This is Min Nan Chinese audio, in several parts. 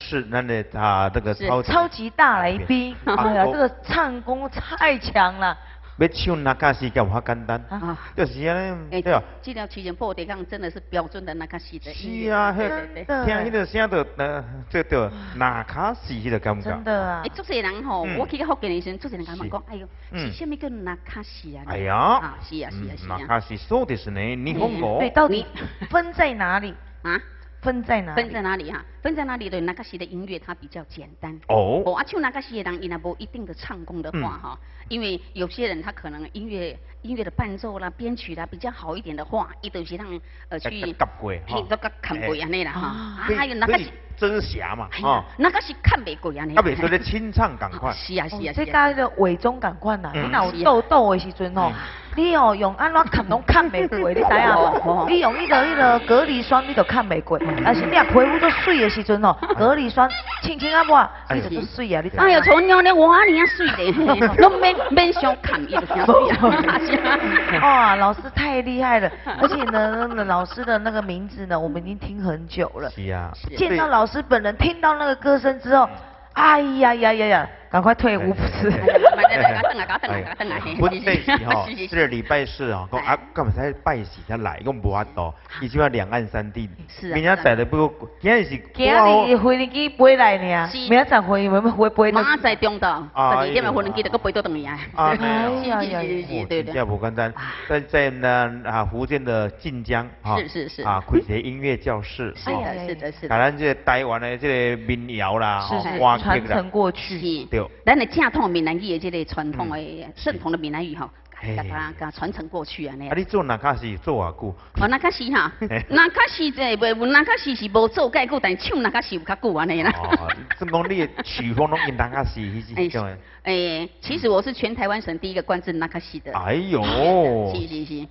是咱的啊，這個超超級大來賓，哎呀，這個唱功太強了。欲唱那卡西敢有較簡單？就是按呢，對吧？這條曲線破地講真的是標準的那卡西的。是啊，聽彼個聲就，這著那卡西彼個感覺。真的啊！欸，足濟人吼，我去到福建的時陣，足濟人共問講，哎喲，是啥物叫那卡西啊？哎呀，啊，是啊，是啊，是啊。那卡西そうですね，日本語。對，到底分在哪裡？啊？分在哪？分在哪裡哈？分在哪裡？對，那卡西的音樂它比較簡單。哦。啊，唱那卡西的人，伊若無一定的唱功的話哈，因為有些人他可能音樂的伴奏啦、編曲啦比較好一點的話，伊就是讓去，夾過，都夾看過按呢啦哈。還有那個是遮瑕嘛，哦，那個是看袂過按呢。啊，袂說咧清唱仝款。是啊是啊。這佮彼个偽裝仝款啦，你若有痘痘的時陣吼，你哦用按怎崁攏崁袂過，你知影無？你用彼个隔離霜，你就崁袂過。但是你若皮膚足媠的時陣吼，隔離霜輕輕仔抹，你就足媠啊！你知？哎呦，像阮娘我爾媠咧，攏免免傷崁伊就誠媠啊！哇，老師太厲害了，而且呢，老師的那個名字呢，我們已經聽很久了。是啊。見到老師本人，聽到那個歌聲之後，哎呀呀呀呀！趕快退五步。本底是吼，這個禮拜四吼，講啊，敢會使拜四才來，講無法度，伊這擺兩岸三地，明仔載就不過，今日是今日飛機飛來爾，明仔載飛飛飛。明仔載中晝12點的飛機就閣飛倒轉來啊！哎呀呀，對對，這無簡單，在呢啊福建的晉江，是是是，啊開一個音樂教室，是的是的是的，共咱這個台灣的這個民謠啦，是是傳承過去。對，咱的正統閩南語的這個傳統的正統的閩南語吼，共它傳承過去按呢。啊，你做那卡西做偌久？哦，那卡西哈，那卡西這袂，那卡西是無做蓋久，但唱那卡西有較久按呢啦。哦，算講你的曲風攏用那卡西彼種的。欸，其實我是全台灣省第一個灌製那卡西的。哎呦！是是是。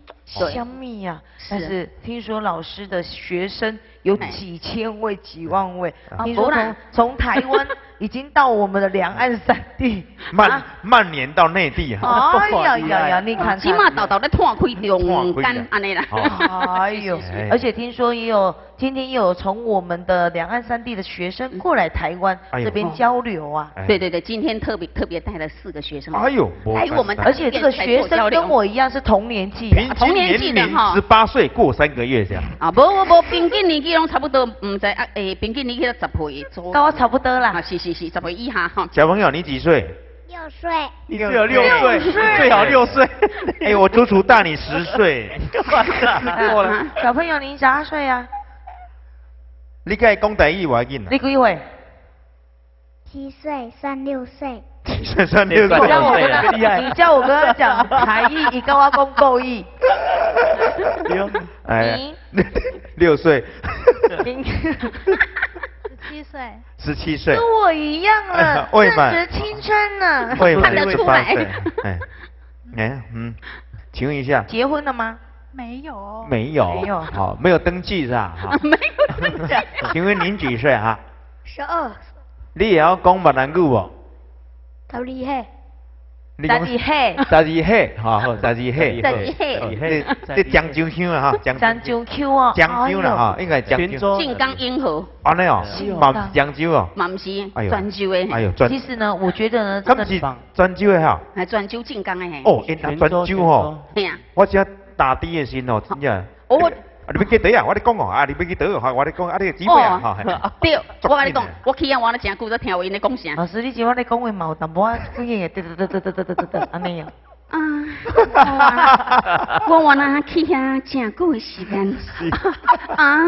香蜜呀！但是聽說老師的學生有幾千位、幾萬位，聽說從台灣已經到我們的兩岸三地，蔓延到內地啊！哎呀呀呀，你看看，起碼沓沓咧湠開中間按呢啦。哎呦，而且聽說也有，今天也有從我們的兩岸三地的學生過來台灣這邊交流啊。對對對，今天特別特別帶了四個學生。哎呦，來我們，而且這個學生跟我一樣是同年紀。同年紀的哈，18歲過3個月這樣。啊，無無無，平均年紀攏差不多，毋知啊，欸，平均年紀都10歲左右。跟我差不多啦。啊，是是是，10歲以下哈。小朋友，你幾歲？6歲。你只有六歲，最好六歲。哎，我足足大你10歲。小朋友，你幾歲啊？你該講台語無要緊。你幾歲？7歲算6歲。 7歲算6歲。你叫我跟他講台語，伊共我講國語。哎，6歲。 17歲。 17歲。跟我一樣了，正值青春呢。看得出來。哎，哎，嗯，請問一下。結婚了嗎？沒有。沒有。沒有。好，沒有登記是吧？沒有登記。請問您幾歲啊？12。你會曉講閩南語無？十二歲。十二歲。十二歲，好，十二歲。十二歲。這漳州腔啊，哈，漳州腔哦。漳州啦，哈，應該漳州。晉江永和。按呢哦，嘛毋是漳州哦。嘛毋是，泉州的。哎呦，其實呢，我覺得呢，這個。是泉州的哈。係泉州晉江的嘿。哦，𪜶泉州吼。嘿啊。我這大豬的時吼，真正。我。啊，你欲去佗啊？我咧講哦，啊，你欲去佗？哈，我咧講，啊，你姊妹啊，吼。對，我共你講，我去遐我咧誠久才聽有𪜶咧講啥。老師，你這擺咧講話嘛有淡薄仔，反應會得得得得得得得得，按呢哦。啊，我原來去遐誠久的時間，啊，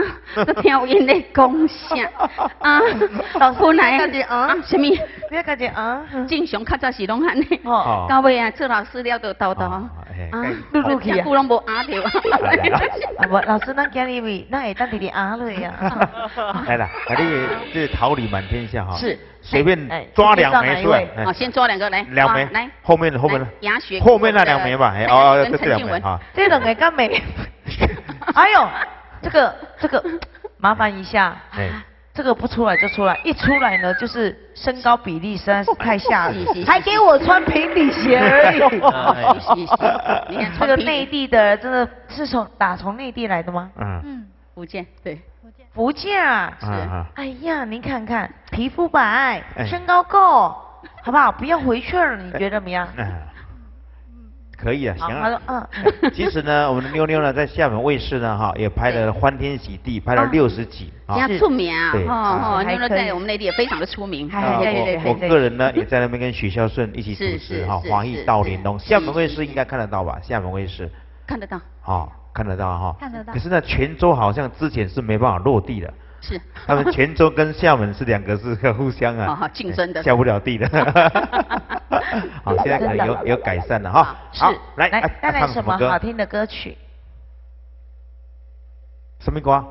都聽有𪜶咧講啥，啊，本來啊，啥物？你家己啊？正常較早是攏按呢，到尾啊做老師了就沓沓，啊，錄錄去啊，誠久攏無啊著。啊無，老師，咱今日為咱會當直直啊落啊。來啦，啊你這桃李滿天下哈。是。隨便抓兩枚出來。好，先抓兩個來。兩枚。來。後面後面。牙學。後面那兩枚吧，哦，這兩枚啊。這兩個敢沒？哎呦，這個，麻煩一下。這個不出來就出來，一出來呢就是身高比例實在是太嚇人，還給我穿平底鞋而已。這個內地的真的是從打從內地來的嗎？嗯嗯，福建對。福福建啊。是。哎呀，您看看，皮膚白，身高夠，好不好？不要回去了，你覺得怎麼樣？可以啊，行啊。嗯。其實呢，我們的妞妞呢，在廈門衛視呢，哈，也拍了歡天喜地，拍了60集。真出名啊！哦，妞妞在我們內地也非常的出名。我個人呢，也在那邊跟許孝順一起主持哈，華裔到聯東。廈門衛視應該看得到吧？廈門衛視。看得到。好，看得到哈。看得到。可是呢，泉州好像之前是沒辦法落地的。是。他們泉州跟廈門是兩個是互相啊，競爭的，下不了地的。好，現在可能有改善了哈。是，來，帶來什麼好聽的歌曲？什麼歌？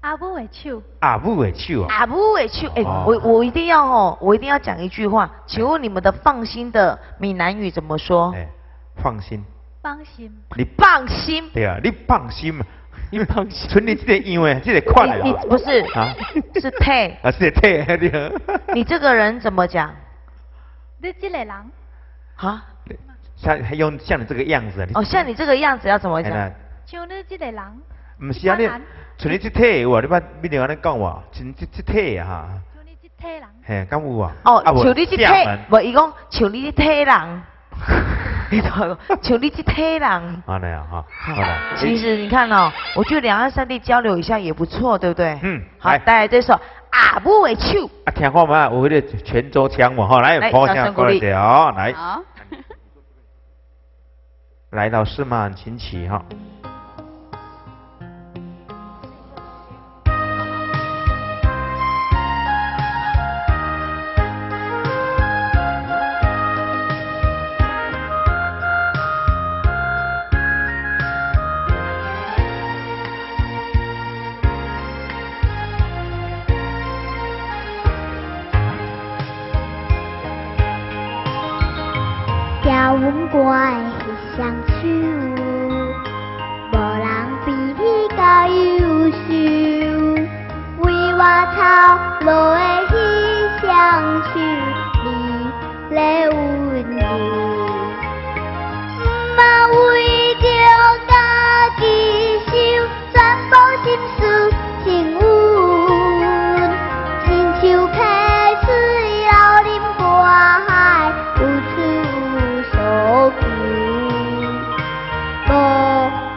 阿母的手。阿母的手啊。阿母的手，哎，我一定要哦，我一定要講一句話。請問你們的放心的閩南語怎麼說？哎，放心。放心。你放心。對啊，你放心。你放心。像你這個樣的，這個款的。你不是啊？是退。啊，是退。你這個人怎麼講？你這個人。啊？像用像你這個樣子。哦，像你這個樣子要怎麼講？像你這個人。毋是啊，你像你這體有啊？你捌闽南按呢講無？像這體啊哈。像你這體人。嘿，敢有啊？哦，像你這體，無伊講像你這體人。你懂像你這體人。按呢啊，哈。好啦。其實你看哦，我覺得兩岸三地交流一下也不錯，對不對？嗯。好，帶來這首《阿母的手》。啊，聽看嘛，有彼个泉州腔嘛，吼，來，鼓聲過來者哦，來。好。來，老師們，請起哈。阮的彼雙手，無人比你較優秀。為我操勞的彼雙手，你咧溫柔。嘛為著家己想，全部心思情阮，親像溪水流入大海，無處所求。無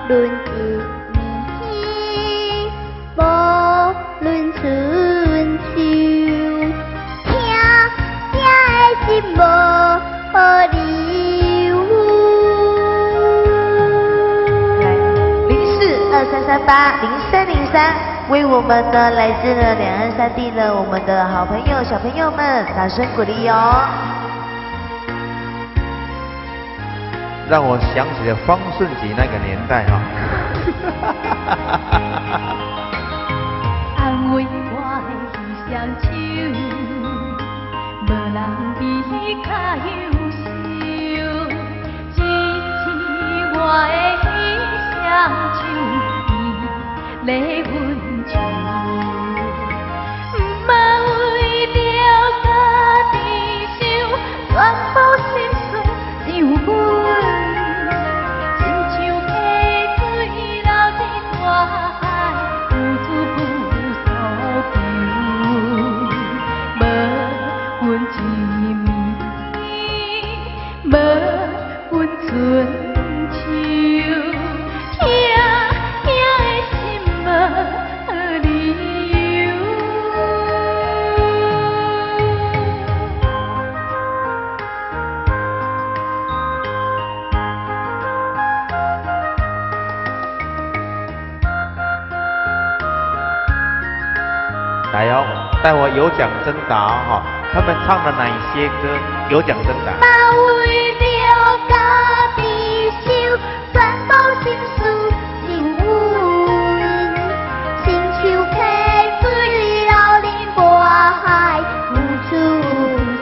論一暝，無論春秋，疼疼的心無理由。 04-2338-0303，為我們的來自了兩岸三地的我們的好朋友小朋友們掌聲鼓勵哦。讓我想起了方順吉那個年代哈。安慰我的彼雙手，無人比你較優秀，支持我的彼雙手，伊咧溫柔。嘛為著家己想，全部心思只有阮。親像溪水流入大海，無處不所求。無分一暝，無分春秋，疼疼的心無理由。來哦，待會有獎徵答哈，他們唱了哪些歌？有獎徵答。嘛為著家己想，全部心思只有阮，親像溪水流入大海，無處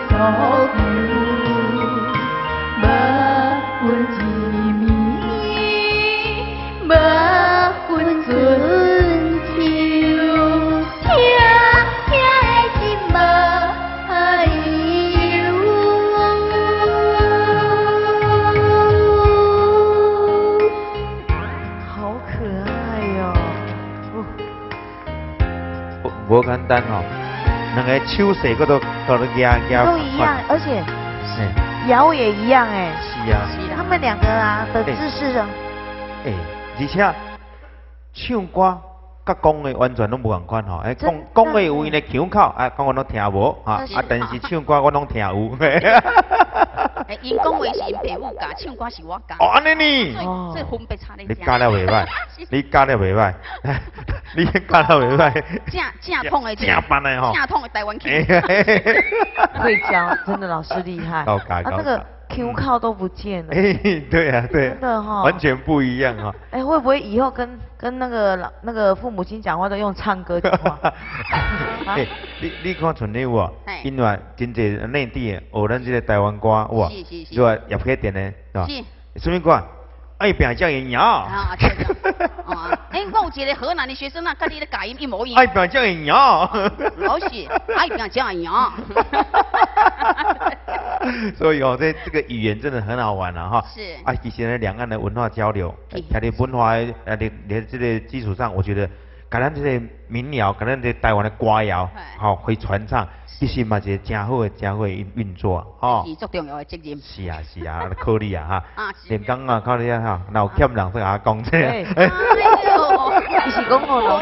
所求。無分一暝，無分春秋，疼疼的心無理由。單吼，兩个手勢閣都都壓壓都一樣，而且搖也一樣哎。是啊。他們兩個啊的姿勢啊。欸，而且唱歌佮講的完全攏無仝款吼，欸，講講的有𪜶的腔口，啊，講我攏聽無，哈，啊，但是唱歌我攏聽有。欸，𪜶講話是𪜶爸母教，唱歌是我教。哦，按呢呢。所以分別差咧。你教了袂䆀，你教了袂䆀，你教了袂䆀。正正統的，正版的吼。正統的台灣腔。會教，真的老師厲害。高教高。啊，那個腔口都不見了。哎，對啊，對。真的哈。完全不一樣哈。哎，會不會以後跟那個老那個父母親講話都用唱歌講話？欸，你看像你有無？因為真濟內地的學咱這個台灣歌有無？就話葉啟田的，是吧？是。啥物歌？愛拚才會贏。啊，對對。欸，我有一個河南的學生啊，佮你咧教音一模一樣。愛拚才會贏。老師，愛拚才會贏。所以哦，這個語言真的很好玩啊，哈。是。啊，其實呢，兩岸的文化交流，在佇文化的佇這個基礎上，我覺得，共咱這個民謠，共咱這個台灣的歌謠，吼，可以傳唱，其實嘛是一個誠好的、誠好的運作，吼。是足重要的責任。是啊，是啊，靠你啊，哈。啊，是。連剛啊，靠你啊，哈，若有欠人再共我講這。伊是講我老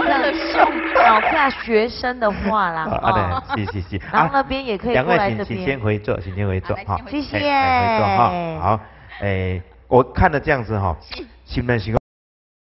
客學生的話啦。啊，對，是是是。然後那邊也可以過來這邊。請先回座，請先回座，哈。謝謝。回座哈，好，欸，我看了這樣子哈，心內想。